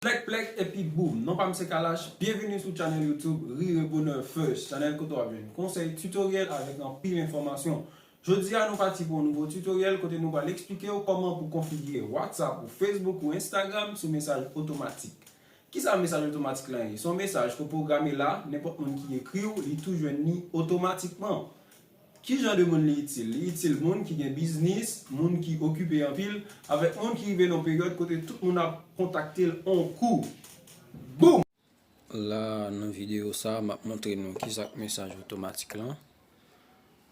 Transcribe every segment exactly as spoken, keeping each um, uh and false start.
Plèk plèk epi boum! Non pa m se Kalash, byenvini sou channel YouTube Rire Bonheur First, channel kote w ap jwenn konsèy, tutoriel avèk anpil enfòmasyon. Jodi a nou pati pou yon nouvo tutoriel kote nou pral eksplike w kòman pou konfigire WhatsApp ou Facebook ou Instagram sou mesaj otomatik. Kisa mesaj otomatik lan ye? Se yon mesaj ke w pwograme la, nenpòt moun ki ekri w, li tou jwenn li otomatikman. Ki jan de moun li itil? Li itil moun ki gen biznis, moun ki okipe anpil, avèk moun ki rive nan yon peryòd kote tout moun ap kontakte l on kou. Boum! La, nan videyo sa, m ap montre nou kisa k mesaj otomatik lan.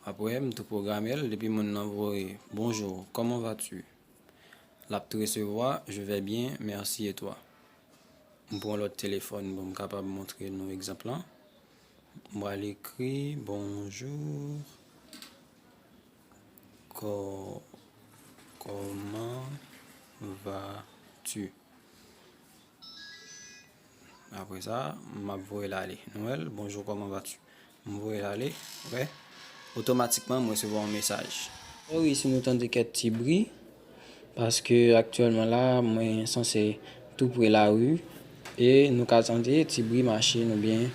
Apre, m tou pwograme l, depi moun nan voye bonjour, comment vas-tu? L ap tou resevwa, je vais bien, merci et toi? M pran lòt telefòn pou m kapab montre nou egzanp lan. M pral ekri bonjour, co- comment vas-tu? Apre sa, m ap voye l ale. Nou wè l, bonjour, comment vas-tu? M voye l ale, ok? Otomatikman, m resevwa yon mesaj. Sorry si nou tande kèk ti bri, paske aktyèlman la, mwen sanse tou pre lari, e nou ka tande ti bri machin oubyen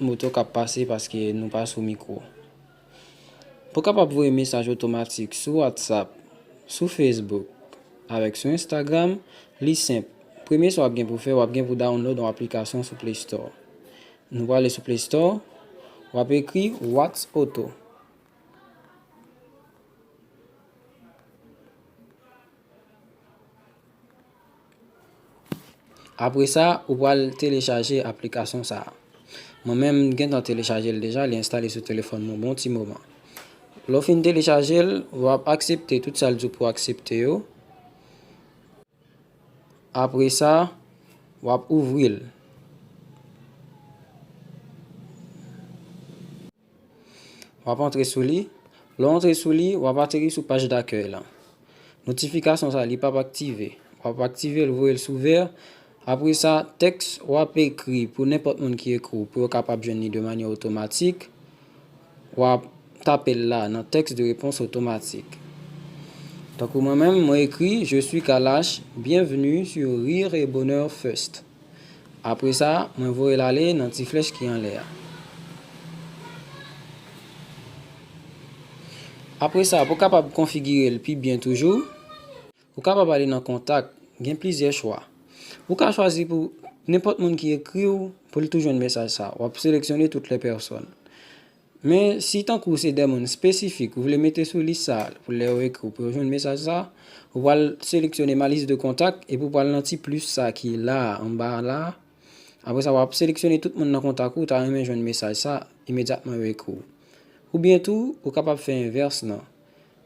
moto k ap pase paske nou pa sou mikwo. Pou w kapab voye mesaj otomatik sou WhatsApp, sou Facebook, avèk sou Instagram, li senp. Premye sa w ap gen pou fè, w ap gen pou download yon aplikasyon sou Play Store. Nou prale sou Play Store, w ap ekri What's Auto. Apre sa, ou pral telechaje aplikasyon sa a. Mwen menm, m gentan telechaje l deja, li enstale sou telefòn mwen bon ti moman. Lè w fin telechaje l, w ap aksepte tout sa l di w pou w aksepte yo. Apre sa, w ap ouvri l. W ap antre sou li. Lè w antre sou li, w ap ateri sou paj dakèy lan. Notifikasyon sa, li p ap aktive. W ap aktive l, voye l sou vè. Apre sa, tèks w ap ekri pou nenpòt moun ki ekri w, pou yo kapab jwenn li de manyè otomatik, w ap tape l la nan tèks de repons otomatik. Tankou mwen menm, mwen ekri, Je suis Kalash, bienvenue sur Rire et Bonheur First. Apre sa, mwen voye l ale nan ti flèch ki anlè a. Apre sa, pou w kapab konfigire l pi byen toujou, ou kapab ale nan kontak, gen plizyè chwa. Ou ka chwazi pou nenpòt moun ki ekri w, pou l tou jwenn mesaj sa. W ap seleksyone toutes les personnes. Men, si tankou se de moun espesifik ou vle mete sou lis sa a pou lè yo ekri w pou yo jwenn mesaj sa, ou pral seleksyone ma liste de contacts epi w pral nan ti plis sa ki la a, anba la a. Apre sa, w ap seleksyone tout moun nan kontak ou, ou ta renmen jwenn mesaj sa imedyatman yo ekri w. Oubyen tou, ou kapab fè envès lan.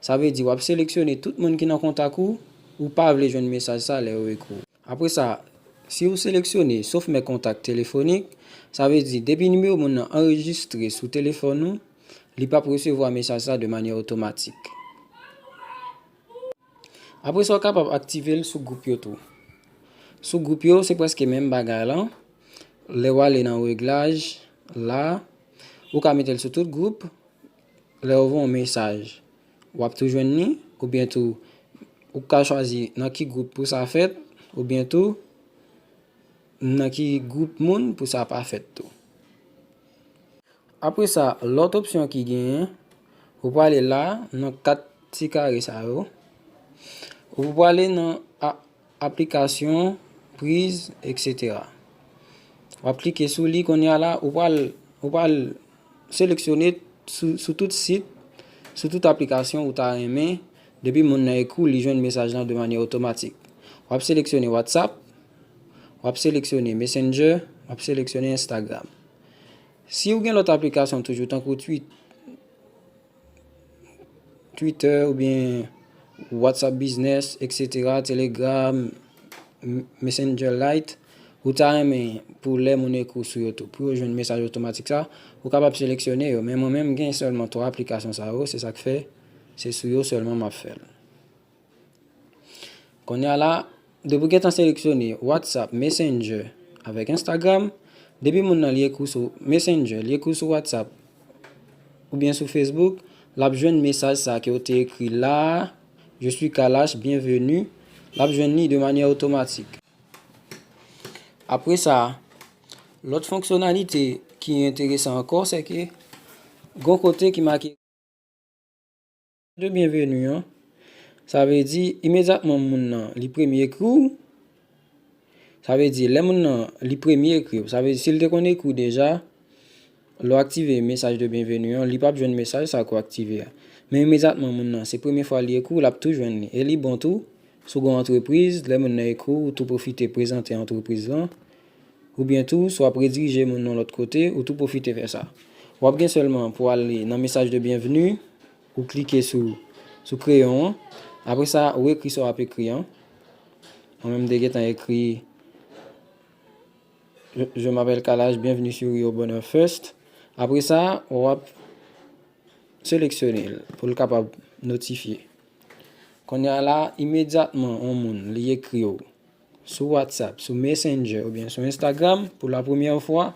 Sa vle di w ap seleksyone tout moun ki nan kontak ou, ou pa vle jwenn mesaj sa lè yo ekri w. Apre sa, si w seleksyone Sauf mes contacts téléphoniques, sa vle di depi nimewo moun nan anrejistre sou telefòn ou, li p ap resevwa mesaj sa de manyè otomatik. Apre sa, w kapab aktive l sou gwoup yo tou. Sou gwoup yo, se prèske menm bagay lan. Lè w ale nan reglaj la, ou ka mete l sou tout gwoup. Lè yo voye yon mesaj, w ap tou jwenn li, oubyen tou, ou ka chwazi nan ki gwoup pou sa fèt, oubyen tou, nan ki gwoup moun pou sa pa fèt tou. Apre sa, lòt opsyon ki genyen, ou prale la, nan kat ti kare sa yo. Ou prale nan a- aplikasyon, priz, etsetera. W ap klike sou li kounye a la, ou pral, ou pral seleksyone sou, sou tout sit, sou tout aplikasyon ou ta renmen, depi moun nan ekri w, li jwenn mesaj lan de manyè otomatik. W ap seleksyone WhatsApp, w ap seleksyone Messenger, w ap seleksyone Instagram. Si w gen lòt aplikasyon toujou, tankou Twi- Twitter oubyen WhatsApp Business, etsetera, Telegram, M- Messenger Lite, ou ta renmen pou lè moun ekri w sou yo tou, pou yo jwenn mesaj otomatik sa, ou kapab seleksyone yo. Men mwen menm, m gen sèlman twa aplikasyon sa yo, se sa k fè se sou yo sèlman m ap fè l. Kounye a la, depi w gentan seleksyone WhatsApp, Messenger avèk Instagram, depi moun nan li ekri w sou Messenger, li ekri w sou WhatsApp oubyen sou Facebook, l ap jwenn mesaj sa ke w te ekri la a, Je suis Kalash, bienvenue. L ap jwenn li de manyè otomatik. Apre sa, lòt fonksyonalite ki enteresan ankò, se ke gon kote ki make de byenveni an. Sa vle di, imedyatman moun nan li premye ekri w, sa vle di, lè moun nan li premye ekri w, sa vle di, si l te konn ekri w deja, lè w aktive mesaj de byenveni an, li p ap jwenn mesaj sa ke w aktive a. Men imedyatman moun nan, se premye fwa li ekri w, l ap tou jwenn li. E li bon tou, si w gen yon antrepriz, lè moun nan ekri w, ou tou pwofite prezante antrepriz lan. Oubyen tou, si w ap redirije moun nan lòt kote, ou tou pwofite fè sa. W ap gen sèlman pou ale nan mesaj de byenveni, ou klike sou, sou kreyon an. Apre sa, ou ekri sa w ap ekri an. Mwen menm, m te gentan ekri, Je, je m'appelle Kalash, bienvenue sur Rio Bonheur First. Apre sa, w ap seleksyone l pou l kapab notifye. Kounye a la, imedyatman yon moun li ekri w sou WhatsApp, sou Messenger oubyen sou Instagram pou la premyè fwa,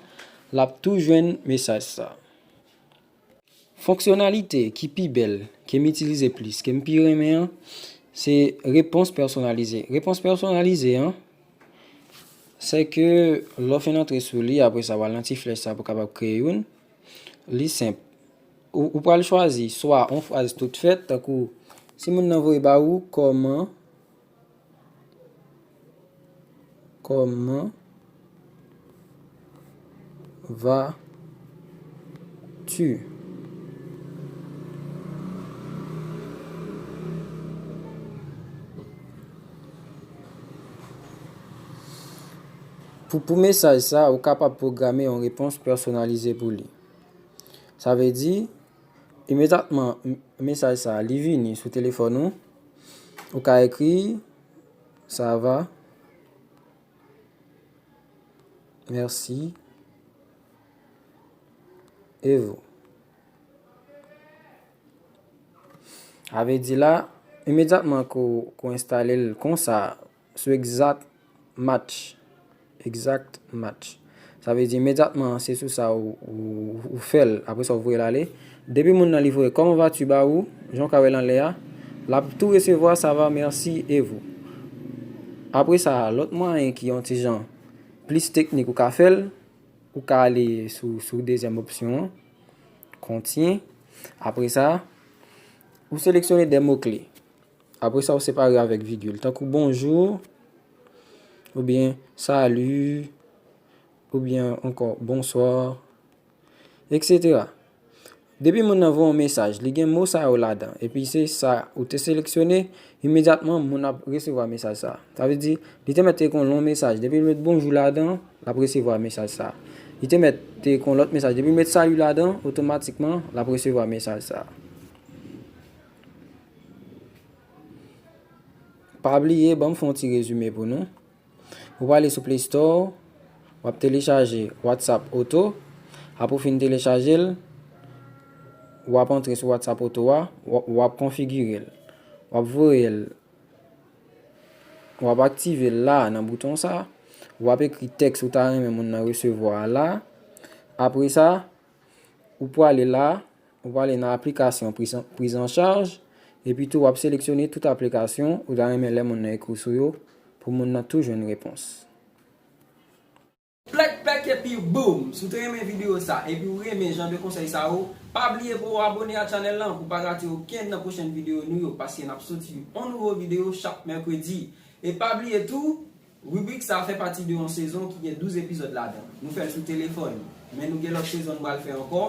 l ap tou jwenn mesaj sa. Fonksyonalite ki pi bèl, ke m itilize plis, ke m pi renmen an, se repons pèsonalize. Repons pèsonalize an, se ke lè w fin antre sou li, apre sa, w al nan ti flèch sa pou w kapab kreye youn. Li senp. Ou, ou pral chwazi swa yon fraz tout fèt, tankou si moun nan voye ba ou, kòman, kòman va tu? Pou, pou mesaj sa, ou kapab pwograme yon repons pèsonalize pou li. Sa vle di, imedyatman m-, mesaj sa a, li vini sou telefòn ou, ou ka ekri, "Ça va? Merci. Et vous?" Sa vle di la, imedyatman ke w, ke w enstale l konsa, sou Exact Match. Exact Match. Sa vle di imedyatman se sou sa ou, ou, ou fè l, apre sa ou voye l ale. Depi moun nan li voye "Comment vas-tu" ba ou, jan w ka wè l anlè a, l ap tou resevwa "Ça va, merci, et vous?" Apre sa, lòt mwayen ki yon ti jan plis teknik ou ka fè l, ou ka ale sou, sou dezyèm opsyon an, Continue. Apre sa, ou seleksyone de mo kle. Apre sa, ou separe avèk vigil. Tankou bonjou, oubyen sali, oubyen ankò bonswa, etsetera. Depi moun nan voye yon mesaj, li gen mo sa yo ladan, epi se sa ou te seleksyone, imedyatman moun ap resevwa mesaj sa. Sa vle di, li te mèt te gen yon long mesaj. Depi l met bonjou ladan, l ap resevwa mesaj sa. Li te mèt te gen yon lòt mesaj. Depi l met sali ladan, otomatikman, l ap resevwa mesaj sa. Pa bliye, ban m fè yon ti rezime pou nou. Ou prale sou Play Store, w ap telechaje WhatsApp Auto. Apre w fin telechaje l, w ap antre sou WhatsApp Auto a, w, w ap konfigire l. W ap voye l, w ap aktive l la nan bouton sa. W ap ekri tèks ou ta renmen moun nan resevwa a la. Apre sa, ou prale la, ou prale nan aplikasyon priz an, priz an chaj, epi tou w ap seleksyone tout aplikasyon ou ta renmen lè moun nan ekri w sou yo, pou moun nan tou jwenn repons. Plèk, plèk, epi boum! Si w te renmen videyo sa, epi w renmen jan de konsèy sa yo, pa bliye pou w abone a channel lan pou w pa rate okenn nan pwochèn videyo nou yo, paske n ap soti yon nouvo videyo chak mèkredi. E pa bliye tou, ribrik sa a fè pati de yon sezon ki gen douz epizòd ladan. Nou fè l sou telefòn, men nou gen lòt sezon nou pral fè ankò,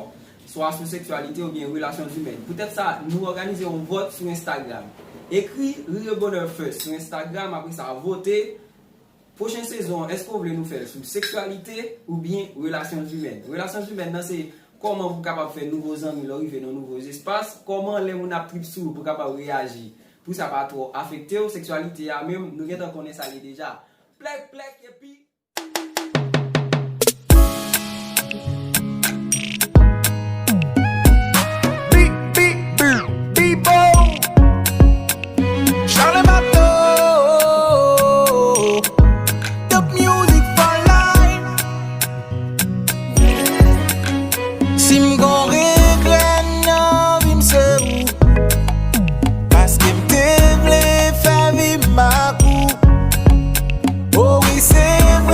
swa sou seksyalite oubyen relasyon imèn. Poutèt sa, nou òganize yon vòt sou Instagram. Ekri Rire Bonheur First sou Instagram, apre sa vote. Pwochen sezon an, èske w vle nou fè l sou seksyalite oubyen relasyon imèn? Relasyon imèn nan se kòman pou w kapab fè nouvo zanmi lè w rive nan nouvo espas, kòman lè moun ap trip sou ou pou w kapab reyaji pou sa pa twò afekte w, seksyalite a menm, nou gentan konnen sa l ye deja. Plèk, plèk, epi Big, big, big, big, Charlemagne, the music for life. Si m gon regrè nan vi m, se ou. Paske m te vle fè vi m ak ou. O wi, se vre.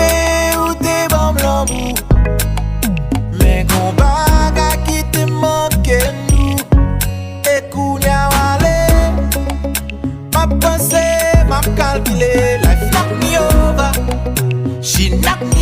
N ap